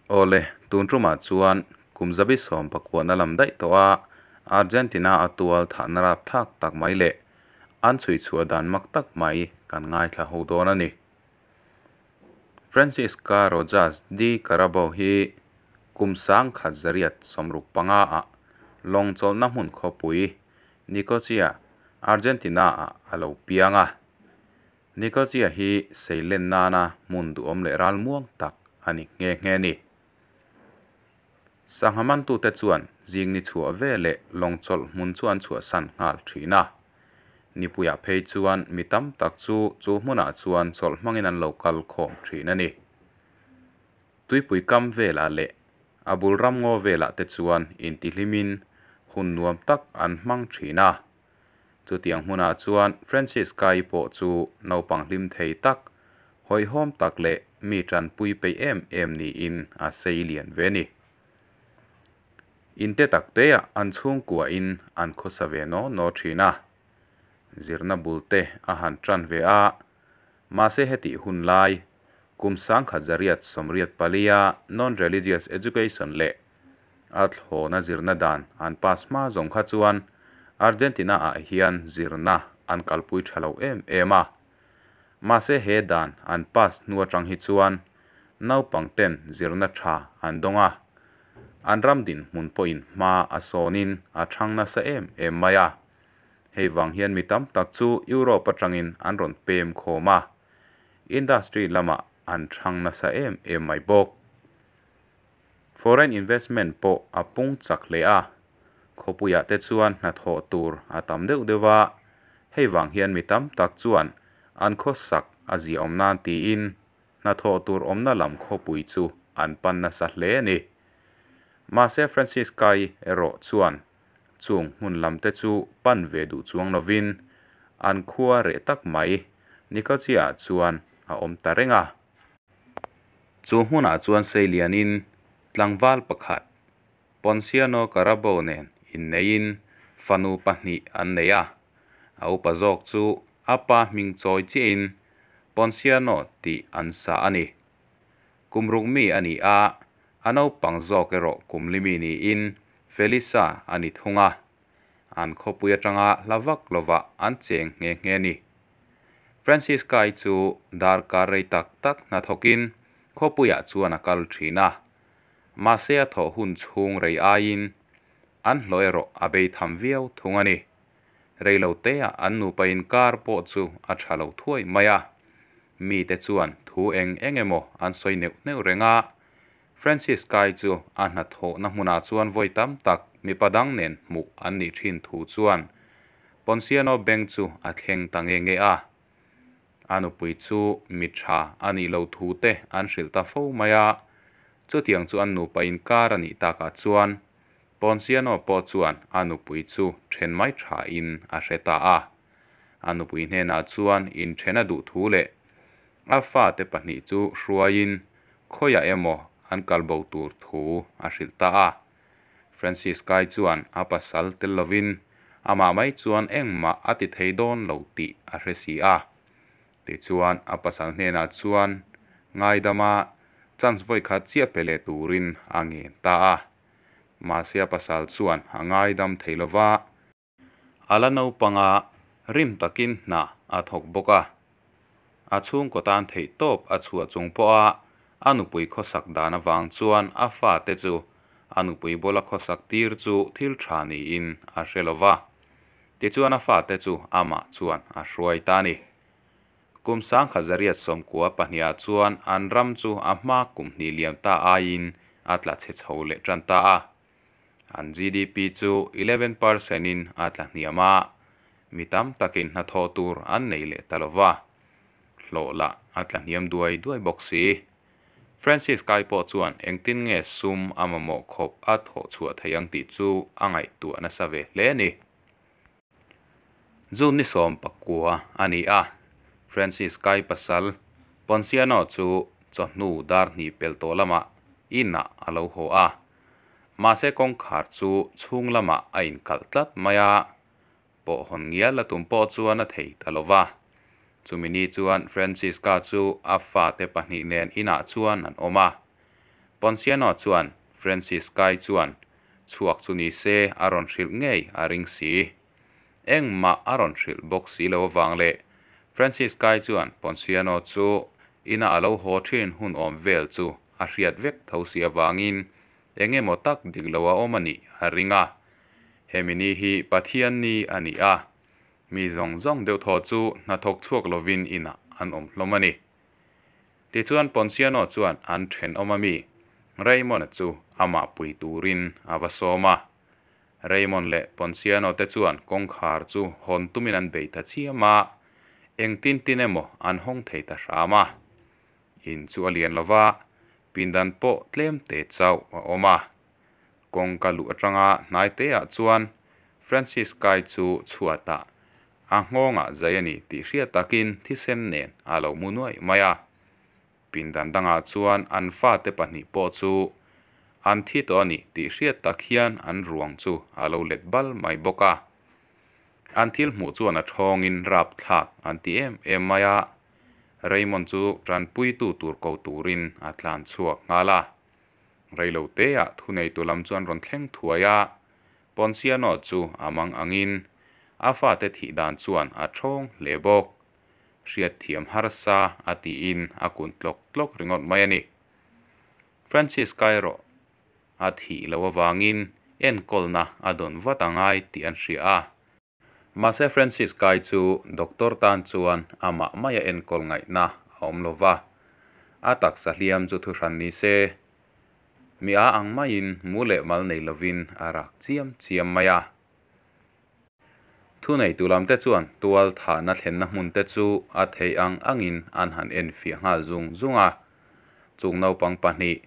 Awle, tun tumah chuan kum zabi sawm pakuana lam daih tawh a Argentina a tual thahna rapthlak tak mai leh an chhui chhuah dan mak tak mai kan ngaithla ho dawn a ni. Francisca Rojas de Carabao hi kum 1865 ah lawng chawlhna hmun khawpui Nicosia, Argentina ah a lo piang a. Nicosia hi seilen nana hmun duhawm leh ralmuang tak a ni nghe nghe a ni. Sangha mantute chuan zing ni chhuah ve leh lawng chawlh hmun chu an chhuahsan nghal thin a. Nipuiah phei chuan mi tam tak chu chu hmunah chuan chawlh hmangin an lo kal khawm thin a ni. Tuipui kam velah leh a bul ram ngaw velah te chuan intihlimin hun nuam tak an hmang thin a. Chutiang hmunah chuan Francisca-i pawh chu naupang hlim thei tak, hawihhawm tak leh mi tanpui peih em em niin a sei lian ve a ni. Inte tak teah an chhungkuahin an khawsa ve naw naw thin a. Zirna bul te a han tan ve a, mahse hetih hun lai kum 1984-a Non-Religious Education leh a thlawna zirna dan an pass hma zawng kha chuan Argentina-ah hian zirna an kalpui tha lo em em a. Mahse he dan an pass hnu atang hi chuan naupang ten zirna tha an dawng a, an ram dinhmun pawhin hma a sawnin a thang nasa em em mai a. Hei vang hian mi tam tak chu Europe atangin an rawn pem khawm a, industry lamah an thang nasa em em mai bawk. Foreign investment pawh a pung chak hle a, khawpuiah te chuan hnathawh tur a tam deuh deuh a, hei vang hian mi tam tak chuan an khawsak a ziaawm nan tiin hnathawh tur awmna lam khawpui chu an pan nasa hle a ni. Mahse Francisca-i erawh chuan chung hmun lam te chu pan ve duh chuang lovin an khua reh tak mai Nicosia-ah chuan a awm ta reng a. Chu hmunah chuan Seilianin tlangval pakhat Ponciano Carabao nen inneiin fanu pahnih an nei a. A upa zawk chu a pa hming chawi chiahin Ponciano tih an sa a ni. Kum ruk mi a ni a, a naupang zawk erawh kum li mi niin Felisa a ni thung a. An khawpui atanga hla vak lovah an cheng nghe nghe a ni. Francisca-i chu darkar rei tak tak hnathawkin khawpuiah chuan a kal thin a. Mahse a thawh hun chhung rei aiin an hlawh erawh a bei tham viau thung a ni. Rei lo teah an nupa inkar pawh chu a tha lo thuai mai a. Mite chuan thu eng eng emaw an sawi neuh neuh reng a. Francisca-i chu a hnathawhna hmunah chuan vawi tam tak mipa dang nen hmuh an nih thin thu chuan Ponciano beng chu a thleng ta nge nge a. A nupui chu mi tha a nih loh thu te an hrilh ta fo mai a. Chutiang chu an nupa inkar a nih takah chuan Ponciano pawh chuan a nupui chu then mai thain a hre ta a. A nupui hnenah chuan inthen a duh thu leh a fate pahnih chu hruaiin khawiah emaw an kal bo tur thu a hrilh ta a. Francisca-i chuan a pasal tel lovin amah mai chuan engmah a ti thei dawn lo tih a hre si a. Tichuan a pasal hnenah chuan ngaidama chance vawi khat chiah pe leh turin a ngen ta a. Mahse a pasal chuan a ngaidam thei lova. A la naupanga rim takin hna a thawk bawk a. A chhungkaw tan theih tawp a chhuah chung pawha a nupui khawsak dan avang chuan a fate chu a nupui bawla khawsak tir chu thil tha niin a hre lo va. Tichuan a fate chu amah chuan a hruai ta a ni. Kum 1992-ah chuan an ram chu a hma kum hnih liam ta aiin a tla chhe chho leh tan ta a. An GDP chu 11 percent in a tla hniam a, mi tam takin hnathawh tur an nei leh ta lo va. Hlawh lah a tla hniam duai duai bawk si. Francisca-i pawh chuan engtin nge sum a mamawh khawp a thawh chhuah thei ang tih chu a ngaihtuah nasa ve hle a ni. June ni 19 a ni a, Francisca-i pasal Ponciano chu chawhnu dar hnih pel tawh lamah inah a lo haw a. Mahse kawngkhar chu chhung lamah a inkalh tlat mai a, pawh hawn ngial a tum pawh chuan a thei ta lo va. Chumi ni chuan Francisca chu a fate pahnih nen inah chuan an awm a. Ponciano chuan Francis-kai chuan chhuak chu ni se a rawn hrilh ngei a ring si. Engmah a rawn hrilh bawk si lo avang leh Francis-kai chuan Ponciano chu ina a lo haw ṭhin hun awm vel chu a hriat vek tho si avangin eng emaw tak dik lo a awm a nih a ring a. Hemi ni hi Pathianni a ni a, mi zawng zawng deuhthaw chu hnathawk chhuak lovin inah an awm hlawm a ni. Tichuan Ponciano chuan an ṭhenawm ami Raymond-a chu amah pui turin a va sawm a. Raymond leh Ponciano te chuan kawngkhar chu hawn tumin an bei ta chiam a, engtin tin emaw an hawng thei ta hram a. In chu a lian lo va, pindan pawh tlem te chauh a awm a. Kawngka luh atanga hnai te ah chuan Francis Kai chu chhuatah a nghawngah zai a ni tih hriat takin thisen nen a lo mu nuaih mai a. Pindan dangah chuan an fate pahnih pawh chu an thi tawh a ni tih hriat tak hian an ruang chu a lo let bal mai bawk a. An thil hmuh chuan a thawngin rapthlak an ti em em mai a. Raymond chu tanpuitu tur ko turin a tlan chhuak nghal a. Reiloteah thuneitu lam chu an rawn thleng thuai a, Ponciano chu a mang angin a fate thih dan chuan a thawng hle bawk. Hriatthiam harsa a tiin a kun tlawk tlawk ringawt mai a ni. Francisca erawh a thih loh avangin enkawlna a dawn vat a ngai tih an hria a. Mahse Francis Kai chu doctor tan chuan amah maia enkawl ngaihna a awm lo va, a taksa hliam chu thuhran ni se, mi a ang maiin mu leh mal nei lovin a rak chiam chiam mai a. Thuneitu lamte chuan tual thahna thlenna hmunte chu a theih ang angin an han enfiah nghal zung zung a, chung naupang pahnih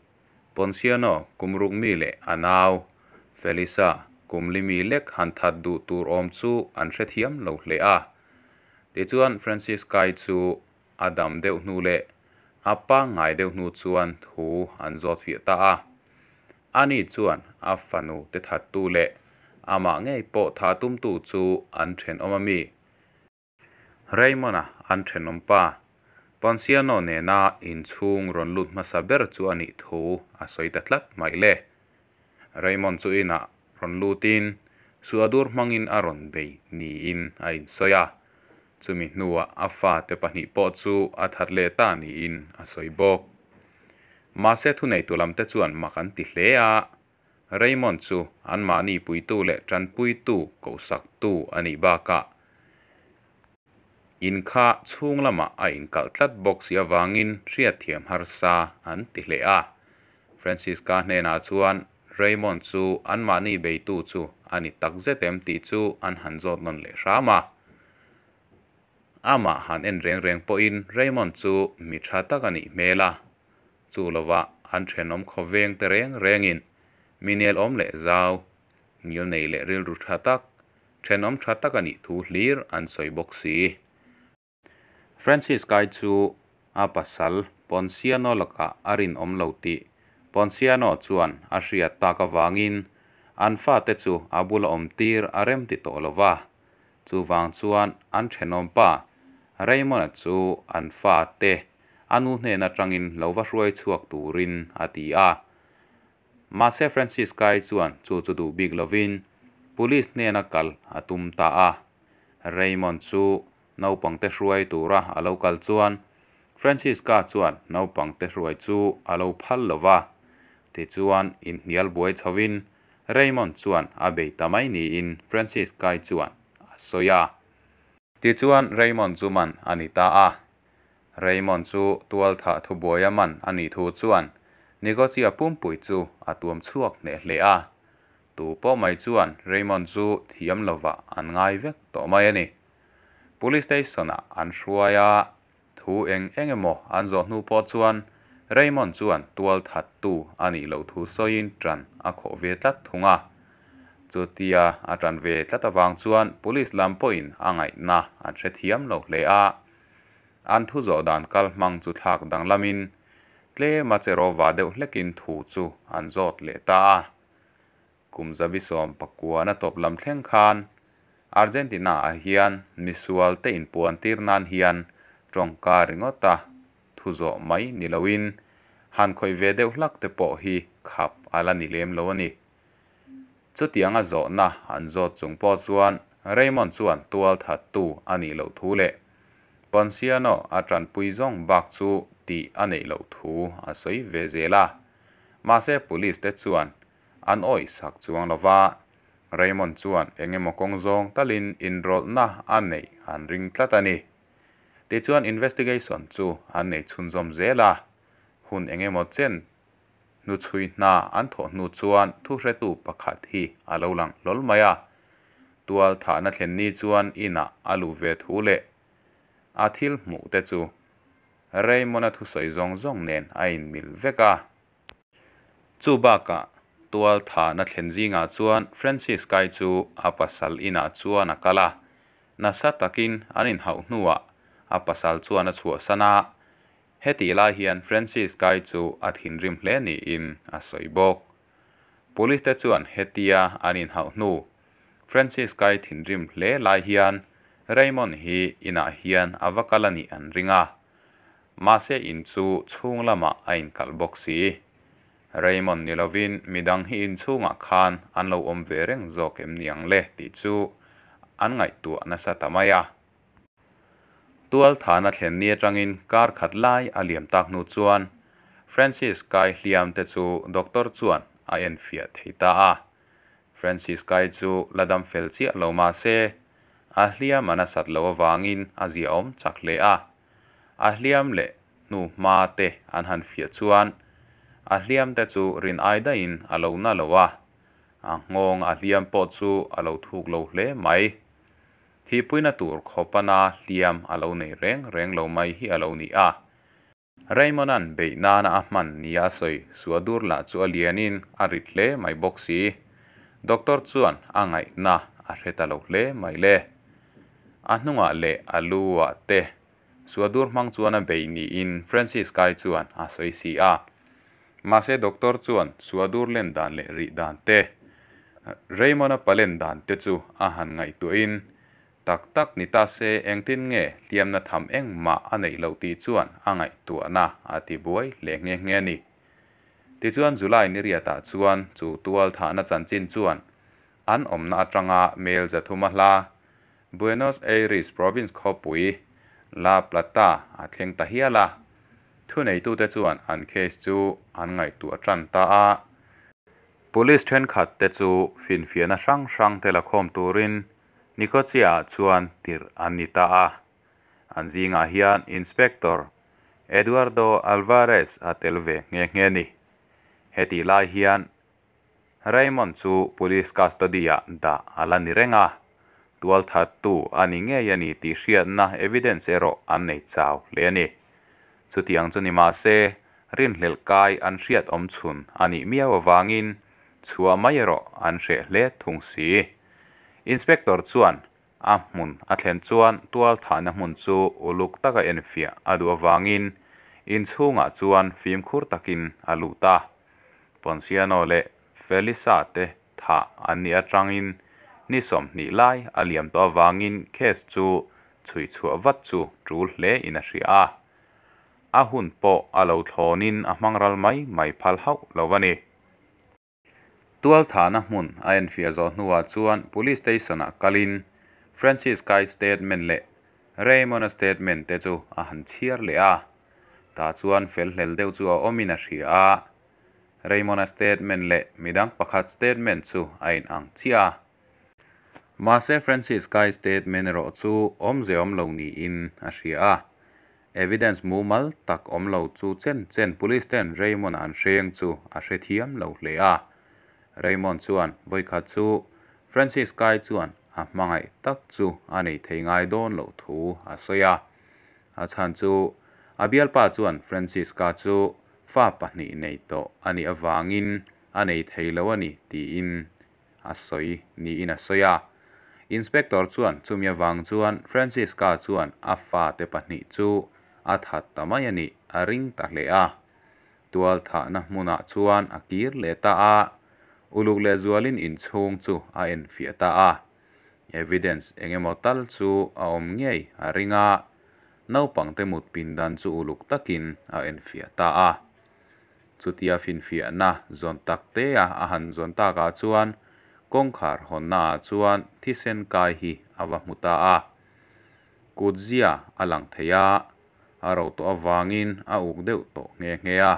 Ponciano kum ruk mi leh a nau, Felisa kum li mi lek han that duh tur awm chu an hrethiam lo hle a. Tichuan Franciscai chu a dam deuh hnu leh a pangngai deuh hnu chuan thu an zawt fiah ta a. Ani chuan a fanu te thattu leh amah ngei pawh thah tumtu chu an thenawm a mi. Raymond-a an thenawm pa, Ponciano nena inchhung rawn lut hmasa ber chu a nih thu a sawi ta tlat mai le. Raymond chu inah rawn lutin suahdur hmangin a rawn bei niin a insawi a, chumi hnuah a fate pahnih pawh chu a that leh ta niin a sawi bawk. Mahse thuneitu lamte chuan mak an ti hle a, Raymond chu anmahni puitu leh tanpuitu kohsaktu a nih bakah in kha chhung lamah a inkalh tlat bawk si avangin hriatthiam harsa an ti hle a. Francisca hnenah chuan Raymond chu anmahni beitu chu a ni takzet em tih chu an han zawt nawn leh hram a. Amah han en reng reng pawhin Raymond chu mi tha tak a nih hmel a. Chu lovah an thenawm khawveng te reng rengin mi nelawm leh zau, ngilnei leh rilru tha tak, thenawm tha tak a nih thu hlir an sawi bawk si. Francis Kai chu a pasal Ponciano lakah a rinawm lo tih Ponciano chuan a hriat tak avangin an fate chu a bula awm tir a rem ti tawh lo va. Chuvang chuan an thenawm pa Raymond-a chu an fate a nu hnen atangin lo va hruai chhuak turin a ti a. Mahse Francis Kai chuan chu chu duh bik lovin Police hnena kal a tum ta a. Raymond chu naupangte hruai tura a lo kal chuan Francisca chuan naupangte hruai chu a lo phal lo va. Tichuan inhnial buai chhovin Raymond chuan a bei ta mai niin Francis Kai chuan a sawi a. Tichuan Raymond chu man a ni ta a. Raymond chu tualthah thubuaia man a nih thu chuan Nicosia pumpui chu a tuam chhuak hneh hle a. Tu pawh mai chuan Raymond chu thiam lovah an ngai vek tawh mai a ni. Police station-ah an hruai a, thu eng eng emaw an zawh hnu pawh chuan Raymond chuan tualthattu a nih loh thu sawiin ṭan a khawh ve tlat thung a. Chutia a ṭan ve tlat avang chuan police lam pawhin a ngaihna an hrethiam lo hle a. An thu zawh dan kal hmang chu thlak danglamin tlema che rawva deuh hlekin thu chu an zawt leh ta a. Kum zabi sawm pakuana tawp lam thleng khan Argentina-ah hian misual te inpuan tir nan hian tawngka ringawta thu zawh mai ni loin Han khawih ve deuh hlak te pawh hi khap a la ni lem lo a ni. Chutianga zawhna an zawt chung pawh chuan Raymond chuan tual thattu a nih loh thu leh Ponciano a tanpui zawng bak chu tih a neih loh thu a sawi ve zel a. Mahse police te chuan an awih sak chuang lova, Raymond chuan engemaw kawng zawng talin inrawlhna a neih an ring tlat a ni. Tichuan investigation chu an nei chhunzawm zel a, hun engemaw chen hnuchhui hna an thawh hnu chuan thuhretu pakhat hi a lo lang hlawl mai a. Tual thahna thlen ni chuan inah a luh ve thu leh a thil hmuh te chu Raymond-a thusawi zawng zawng nen a inmil vek a. Chu bakah tual thahna thlen zingah chuan Francis Kai chu a pasal inah chuan a kal a, nasa takin an inhauh hnuah a pasal chuan a chhuahsan a. Hetih lai hian Francis Kai chu a thinrim hle niin a sawi bawk. Police te chuan hetia an inhauh hnu Francis Kai thinrim hle lai hian Raymond hi inah hian a va kal a nih an ring a. Mahse in chu chhung lamah a inkalh bawk si. Raymond ni lovin midang hi inchhungah khan an lo awm ve reng zawk em ni ang le tih chu an ngaihtuah nasa ta mai a. Tual thahna thlen ni atangin kar khat lai a liam tak hnu chuan Francis Kai hliam te chu doctor chuan a enfiah thei ta a. Francis Kai chu la dam fel chiah lo mah se a hliam a nasat loh avangin a ziahawm chak hle a. A hliam leh hnu hma te an han fiah chuan a hliam te chu rin ai daihin a lo na lo a, a nghawng a hliam pawh chu a lo thuk lo hle mai. Thihpuina tur khawpana hliam a lo nei reng reng lo mai hi a lo ni a. Raymond-a'n beih nana a hman nia a sawi Suadur lah chu a lianin a rit hle mai bawk si. Doctor chuan a ngaihna a hre ta lo hle mai le. A hnungah leh a lu-ah te Suadur hmang chuan a beih niin Francis Kai chuan a sawi si a. Mahse doctor chuan Suadur len dan leh rih dan te, Raymond-a palen dan te chu a han ngaihtuahin Tak tak ni ta se engtin nge hliamna tham engmah a neih loh tih chuan a ngaihtuahna a ti buai hle nghe nghe a ni. Tichuan July ni riatah chuan chu tual thahna chanchin chuan an awmna atanga mel zathuma hla Buenos Aires province khawpui La Plata a thleng ta hial a. Thuneitute chuan an case chu an ngaihtuah tan ta a. Police thenkhat te chu finfiahna hrang hrang te la khawm turin Nicosia-ah chuan tirh an ni ta a, an zingah hian Inspector Eduardo Alvarez a tel ve nghe nghe a ni. Hetih lai hian Raymond chu Police custody-ah dah a la ni reng a, tualthattu a ni ngei a ni tih hriatna evidence erawh an nei chau hle a ni. Chutiang chu ni mah se, rinhlelh kai an hriat awm chhun a nih miau avangin chhuah mai erawh an hreh hle thung si. Inspector chuan a hmun a thlen chuan tual thahna hmun chu uluk taka enfiah a duh avangin inchhungah chuan fimkhur takin a lut a. Ponciano leh Felisa te thah an nih atangin ni 20 lai a liam tawh avangin case chu chhui chhuah vat chu tul hle in a hria a. A hun pawh a lo thlawnin a hmang ral mai mai phal hauh lo a ni. Tualthahna hmun a enfiah zawh hnuah chuan Police Station-ah kalin Francis Kai statement leh Raymond-a statement te chu a han chhiar leh a. Tah chuan fel hlel deuh chu a awmin a hria a. Raymond-a statement leh midang pakhat statement chu a inang chiah a. Mahse Francis Kai statement erawh chu awmze awm lo niin a hria a. Evidence mumal tak awm lo chu chen chen police ten Raymond an hreng chu a hrethiam lo hle a. Raymond chuan vawikhat chu Francis Kai chuan a hmangaih tak chu a nei thei ngai dawn loh thu a sawi a. A chhan chu a bialpa chuan Francis Ka chu fa pahnih nei tawh a nih avangin a nei thei lo a ni tiin a sawi niin a sawi a. Inspector chuan chumi avang chuan Francisca chuan a fate pahnih chu a that ta mai a nih a ring ta hle a. Tual thahna hmunah chuan a kir leh ta a, uluk leh zualin inchhung chu a enfiah ta a. Evidence eng emaw tal chu a awm ngei a ring a, naupangte mut pindan chu uluk takin a enfiah ta a. Chutia finfiahna zawn tak te a a han zawn takah chuan kawngkhar hawnna ah chuan thisen kai hi a va hmu ta a. Kutzia a lang thei a, a ro tawh avangin a uk deuh tawh nghe nghe a.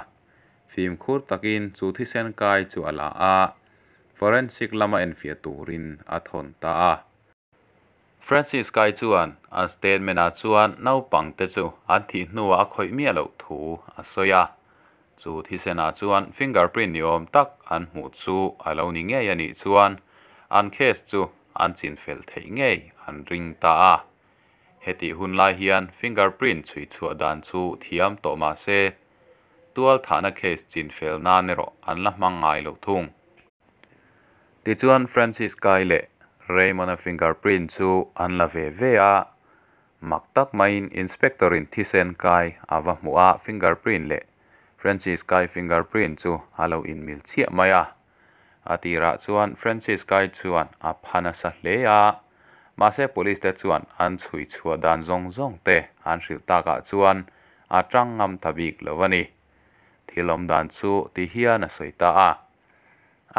Fimkhur takin chu thisen kai chu a la a, forensic lama enfiah turin a thawn ta a. Francis Kai chuan a statement ah chuan naupang te chu an thih hnuah a khawih miah loh thu a sawi a. Chu thisen ah chuan fingerprint ni awm tak an hmuh chu a lo ni ngei a nih chuan an case chu an chinfel theih ngei an ring ta a. Hetih hun lai hian fingerprint chhui chhuah dan chu thiam tawh mah se tualthahna case chinfel nan erawh an la hmang ngai lo thung. Tichuan Francis Kai leh Raymond-a fingerprint chu an la ve ve a, mak tak maiin Inspector-in thisen kai a va hmuh a, fingerprint leh Francis Kai fingerprint chu a lo inmil chiah mai a. A tirah chuan Francis Kai chuan a pha nasa hle a, mahse police te chuan an chhui chhuah dan zawng zawng te an hrilh takah chuan a tang ngam ta bik lo a ni. Thil awm dan chu ti hian a sawi ta a.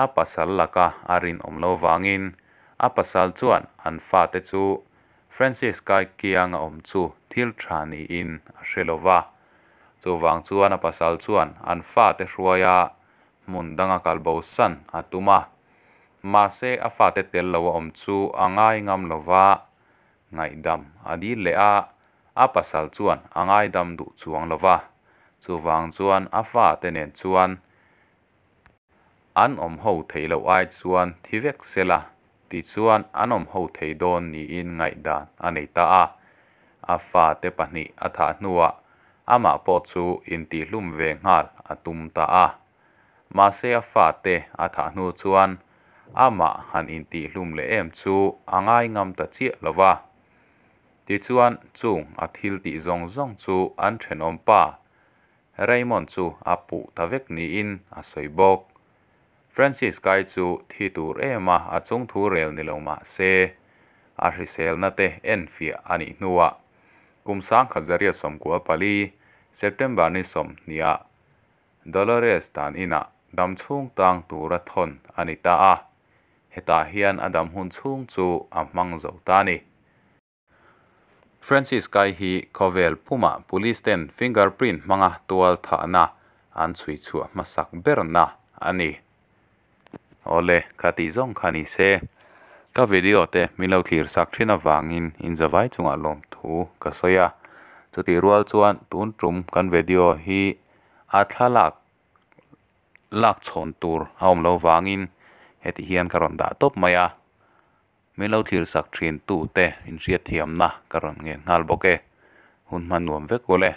A pasal laka a rinawm lo vangin a pasal chuan an fate chu Francis Kai kianga awm chu thil tha niin a hre lo va. Chuvang chuan a pasal chuan an fate hruaia hmun danga kalbosan a tum a. Mahse a fate tel lo a awm chu a ngai ngam lo va, ngaihdam a dil leh a, a pasal chuan a ngaidam duh chuang lo va. Chuvang chuan a fate nen chuan An awm ho theih loh ai chuan thi vek se la tichuan an awm ho thei dawn niin ngaihdan a nei ta a. A fate pahnih a thah hnuah amah pawh chu intihhlum ve nghal a tum ta a. Mahse a fate a thah hnu chuan amah han intihhlum leh em chu a ngai ngam ta chiah lo va. Tichuan chung a thil tih zawng zawng chu an thenawm pa Raymond chu a puh ta vek niin a sawi bawk. Francis Kai chu thi tur em a a chung thu rel ni lo mah se, a hriselna te enfiah a nih hnuah kum 1994 September ni 20 ah Dolores dan inah dam chhung tang tura thawn a ni ta a, hetah hian a dam hun chhung chu a hmang zo ta a ni. Francis Kai hi khawvel pumah police ten fingerprint hmanga tual thahna an chhui chhuah hmasak berna a ni. Awle, kha tih zawng kha ni se. Ka video te min lo thlir sak thin avangin in zavai chungah lawmthu ka sawi a. Chutih rual chuan tun tum kan video hi a thlalak lak chhawn tur a awm lo vangin heti hian ka rawn dah tawp mai a. Min lo thlir sak thin tute inhriatthiamna ka rawn ngen nghal bawk e. Hun hman nuam vek ule.